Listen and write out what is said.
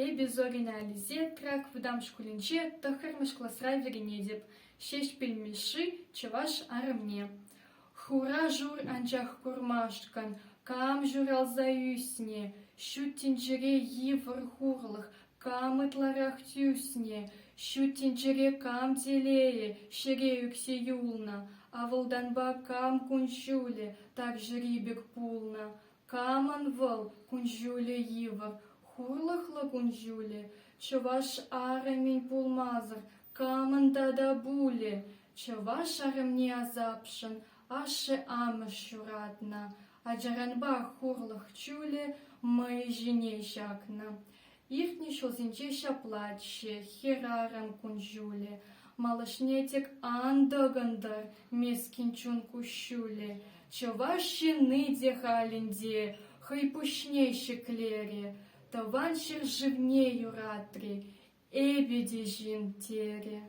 Эпӗ Зорина Ализе Трак вӑтам шкулӗнче тӑххӑрмӗш класра вӗренетӗп. Ҫеҫпӗл Мишши чӑваш арӑмне. Хура-шур анчах курмашкӑн кам ҫуралса ӳснӗ, ҫут тӗнчере йывӑр хурлӑх кам ытларах тӳснӗ, ҫут тӗнчере кам телейӗ ҫӗре ӳксе юлнӑ, авалтанпа кам кун-ҫулӗ тарҫӑри пек пулнӑ, Камӑн вӑл кун-ҫулӗ йывӑр, хурлӑхлӑ кун-ҫулӗ, чӑваш арӑмӗн пулмасӑр камӑн тата пулӗ? Чӑваш арӑмне асапшӑн ашшӗ-амӑш ҫуратнӑ, ачаранпах хурлӑх чулӗ мӑй ҫине ҫакнӑ. Иртнӗ ҫулсенче ҫаплаччӗ хӗрарӑм кун-ҫулӗ. Малашне тек ан тӑкӑнтӑр мӗскӗн чун куҫҫулӗ. Чӑваш ҫынни те халь ӗнтӗ хӑй пуҫне ҫӗклерӗ, Тӑван ҫӗршывне юратрӗ, эпӗ те ҫын терӗ.